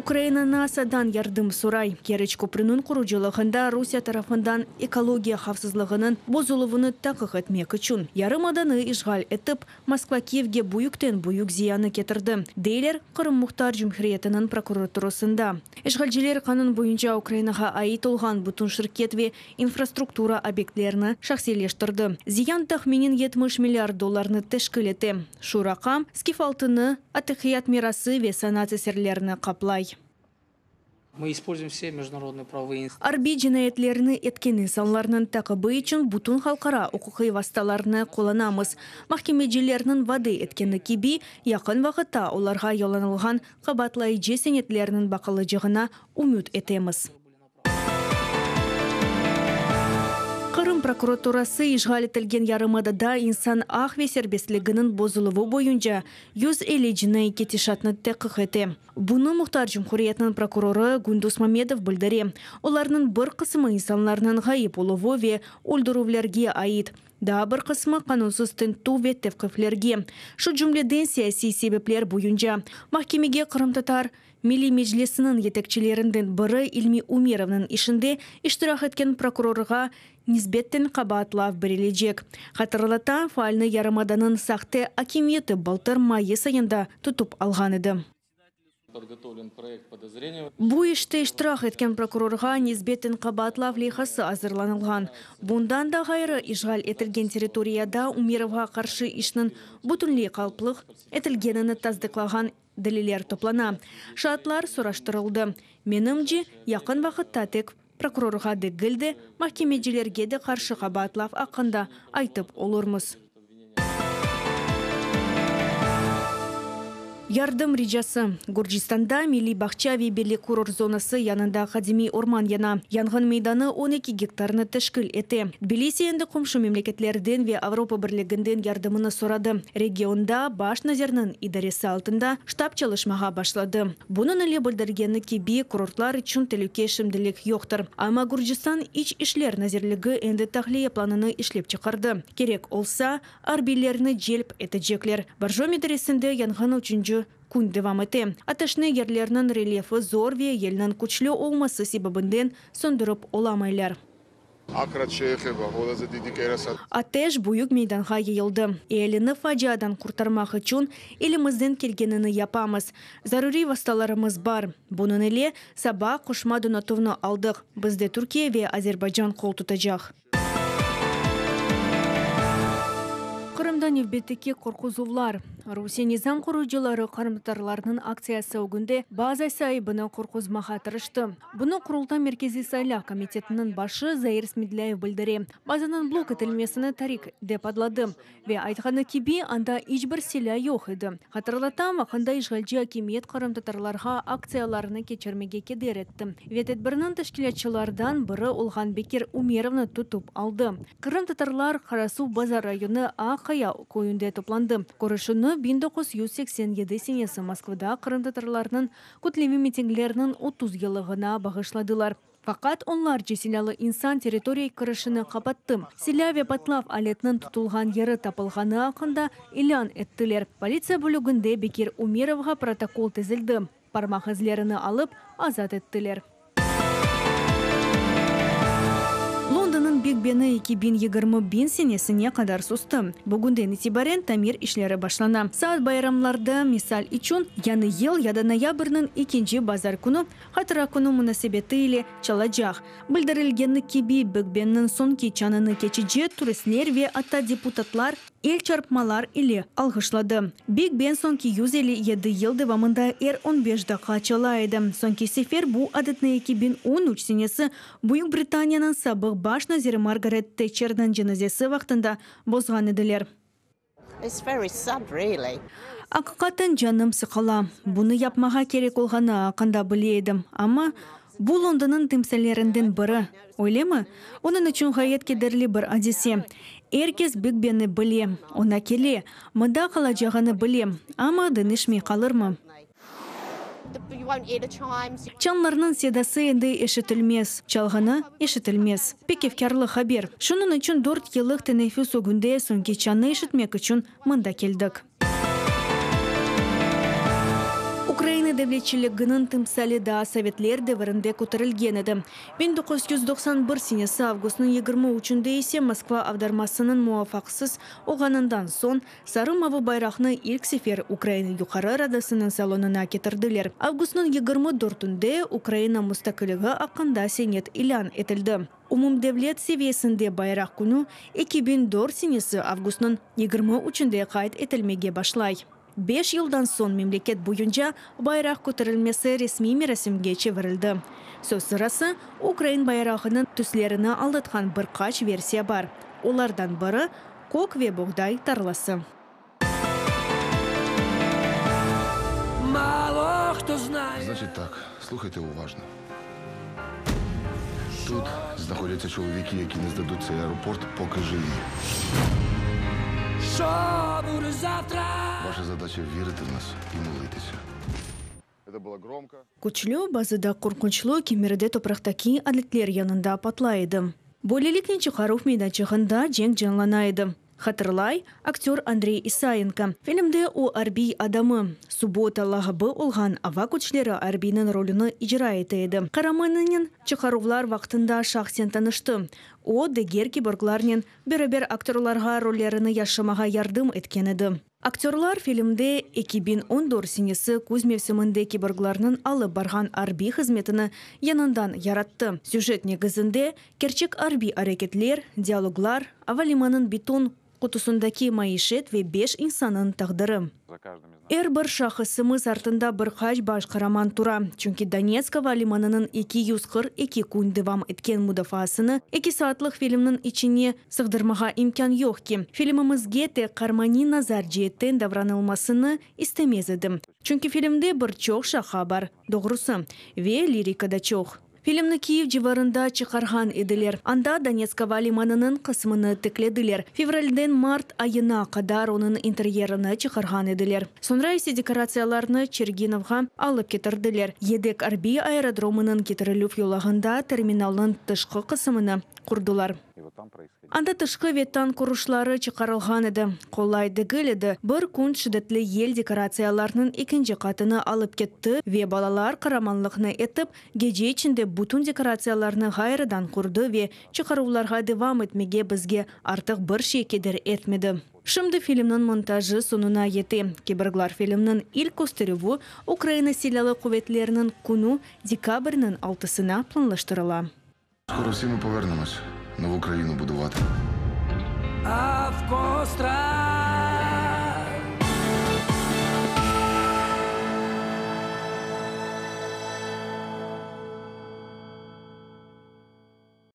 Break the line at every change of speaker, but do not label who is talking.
Ukraina NASAdan yardım soray. Keriç köprüniñ qurucılığında Rusiye tarafından ekologiya havfsızlığınıñ bozuluvını taqiq etmek içün yarımadanı işğal etip, Moskva Kiyevge büyükten-büyük ziyanı ketirdi, deyler Qırım Muhtar Cumhuriyetiniñ prokuraturasında. İşğalciler qanun boyunca Ukrainağa ait olğan bütün şirket ve infrastruktura obyektlerini şahsiyleştirdi. Ziyan tahminen 70 milliard dollarnı teşkil ete. Şu raqam skif altını, atiqiyat mirası ve sanat eserlerini qaplay. Arbiy cinayetlerni etken insanlarnıñ taqibi içün bütün halqara uquqiy vastalarnı qullanamız. Mahkemecilerniñ vade etkeni kibi, yaqın vaqıtta olarğa yollanılğan qabaatlayıcı senetlerniñ baqılacağına ümüt etemiz. Qırım prokuraturası işğal etilgen yarımadada insan aq ve serbestliginiñ bozuluvı boyunca 150 cinaiy ketişatnı teqiq ete. Bunı Muhtar Cumhuriyetniñ prokurorı Gündüz Mamedov bildire. Olarnıñ bir qısmı insanlarnıñ ğayıp oluvı ve öldürüvlerge ait, daa bir qısmı qanunsız tintüv ve tevqiflerge, şu cümleden siyasiy sebepler boyunca. Mahkemege qırımtatar Milliy Meclisiniñ yetekçilerinden biri İlmi Umerovnıñ işinde iştirak etken prokurorğa nisbeten qabaatlav berilecek. Hatırlatam, faalni yarımadanıñ sahte akimiyeti bıltır mayıs ayında tutıp alğan edi. Bu işte iştirak etken prokurorğa nisbeten qabaatlav leyhası azırlanılğan. Bundan da ğayrı, işğal etilgen territoriyada Umerovğa qarşı işniñ bütünley qalplıq etilgenini tasdıqlağan Deliller toplana. Şaatlar soraştırıldı. Menimce, yaqın vaqıtta tek prokurorğa degil de, mahkemecilerge de qarşı qabaatlav aqqında aytıp olurmız. Yardım ricası. Gürcistanda milliy bağça ve belli kurort zonası yanında qadimiy orman yana. Yanğın meydanı 12 gektarnı teşkil ete. Tbilisi endi qomşu memleketlerden ve Avropa Birliginden yardımını soradı. Regionda baş nazirniñ idaresi altında ştab çalışmağa başladı. Bunıñ ile bildirgeni kibi, kurortlar içün telüke şimdilik yoqtır. Amma Gürcistan İç işler nazirligi endi tahliye planını işlep çıqardı. Kerek olsa, arbiylerni celp etecekler. Borjomi idaresinde yanğın üçünci kün devam ete. Ateşni yerlerniñ relyefi zor ve yelniñ küçlü olması sebebinden söndürip olamaylar. Ateş büyük meydanğa yayıldı. Ealini faciadan qurtarmaq içün elimizden kelgenini yapamız. Zaruriy vastalarımız bar. Bunıñ ile saba qoşma donatuvnı aldıq. Bizde Türkiye ve Azerbaycan qol tutacaq. Qırımda nevbetteki qorquzuvlar. Rusiye nizam qoruyıcıları qırımtatarlarnıñ aktsiyası ögünde baza saibini qorquzmağa tırıştı. Bunı Qurultay Merkeziy saylav komitetiniñ başı Zair Smedlâyev bildire. Bazanıñ blok etilmesini tarik dep adladı. Ve aytqanı kibi, anda iç bir silâ yoq edi. Hatırlatam, vaqında işğalci akimiyet qırımtatarlarğa aktsiyalarını keçirmege keder etti ve tedbirniñ teşkilâtçılardan biri olğan Bekir Umerovnı tutıp aldı. Qırımtatarlar Qarasuvbazar rayonı Aq-Qaya köyünde toplandı. Körüşüvni 1987 senesi Moskvada qırımtatarlarnıñ kütleviy mitinglerniñ 30 yıllığına bağışladılar. Faqat onlarca silâlı insan territoriya kirişini qapattı. Silâ ve patlav aletiniñ tutulğan yeri tapılğanı aqqında ilân ettiler. Politsiya bölüginde Bekir Umerovğa protokol tizildi, parmaq izlerini alıp, azat ettiler. Londonnıñ Big Beni 2020 senesine qadar sustı. Bugünden itibaren tamir işleri başlana. Saat bayramlarda, misal içün, Yañı yıl ya da noyabrniñ ekinci bazar künü, Hatıra künü munasebeti ile çalacaq. Bildirilgeni kibi, Big Benniñ soñki çañını keçici turistler ve atta deputatlar el çarpmalar ile alğışladı. Big Ben soñki 157 yıl devamında er on beş daqqa çala edi. Soñki sefer bu adetni 2013 senesi Büyük Britaniyanıñ sabıq baş naziri Margaret Tetçerniñ cenazesi vaqtında bozğan ediler.
It's very sad, really.
Aqiqaten canım sıqıla. Bunı yapmağa kerek olğanı aqqında bile edim, amma bu Londonnıñ timsallerinden biri, öylemi? Onıñ içün ğayet kederli bir adise. Er kes Big Benni bile, oña kele, mında qalacağını bile, amma deñişmey qalırmı? Çañlarnıñ sedası endi eşitilmez, çalğanı eşitilmez. Pek efkârlı haber. Şunıñ içün dört yıllıq teneffüs ögünde soñki çañnı eşitmek içün mında keldik. Ukraina devletçiliginiñ timsali daa sovetler devirinde köterilgen edi. 1991 senesi avgustnıñ 23-nde ise Moskva avdarmasınıñ muvafaqsız olğanından soñ sarı-mavı bayraqnı ilk sefer Ukraina Yuqarı Radasınıñ salonına ketirdiler. Avgustnıñ 24-nde Ukraina mustaqilligi aqqında senet ilân etildi. Umumdevlet seviyesinde Bayraq künü 2004 senesi avgustnıñ 23-nde qayd etilmege başlay. Beş yıldan soñ memleket boyunca bayraq köterilmesi resmiy merasimge çevirildi. Söz sırası, ukrain bayrağınıñ tüslerini añlatqan bir qaç versiya bar. Olardan biri, kök ve boğday tarlası.
Мало хто знає.
Значить так, слухайте уважно. Тут знаходяться чоловіки, які не здадуть цей аеропорт, поки живі.
Що буде завтра?
Ваша задача вірити в нас і молитися. Это было громко.
Küçlü, bazıda qorqunçlı kimerde topraqtaki aletler yanında patlay edi. Böyleliknen çıqaruv meydançığında cenk canlana edi, hatırlay aktör Andrey Isayenko. Filmde o arbiy adamı, Subbota lağabı olğan ava küçleri arbiyiniñ rolüni icra ete edi. Qaramanınen çıqaruvlar vaqtında şahsen tanıştı. O, diger kiborglarnen beraber aktörlarğa rollerini yaşamağa yardım etken edi. Aktörlar filmde 2014 senesi küz mevsiminde kiborglarnıñ alıp barğan arbiy hızmetini yañıdan yarattı. Süjet negizinde kerçek arbiy areketler, dialoglar, avalimanınıñ beton qutusındaki maişet ve beş insannıñ taqdiri. Er bir şahısımız artında bir qaç baş qaraman tura. Çünki Donetsk avalimanınıñ 242 kün devam etken mudafaasını eki saatlıq filmniñ içine sığdırmağa imkân yoq ki. Filmimizge tek qaramaniy nazar ceetten davranılmasını istemez edim. Çünki filmde bir çoq şaqa bar, doğrusı, ve lirika da çoq. Filmni Kiyev civarında çıqarğan ediler. Anda Donetsk avalimanınıñ qısmını tiklediler. Fevralden mart ayına qadar onıñ interyerini çıqarğan ediler. Soñra ise dekoratsiyalarnı Çernigovğa alıp ketirdiler. Yedek arbiy aerodromınıñ ketirilüv yolağında terminalnıñ tışqı qısmını qurdılar. Anda tışqı ve tank uruşları çıqarılğan edi. Qolay degil edi. Bir kün şiddetli yel dekoratsiyalarnıñ ekinci qatını alıp ketti ve balalar qaramanlıqnı etip, gece içinde bütün dekoratsiyalarnı ğayrıdan qurdı ve çıqaruvlarğa devam etmege bizge artıq bir şey keder etmedi. Şimdi filmniñ montajı soñuna yete. Kiborglar filmniñ ilk kösterüvi Ukraina Silâlı quvetleriniñ künü dekabrniñ altısına planlaştırıla.
Скоро всі ми повернемось нову країну будувати.
А в кого страх?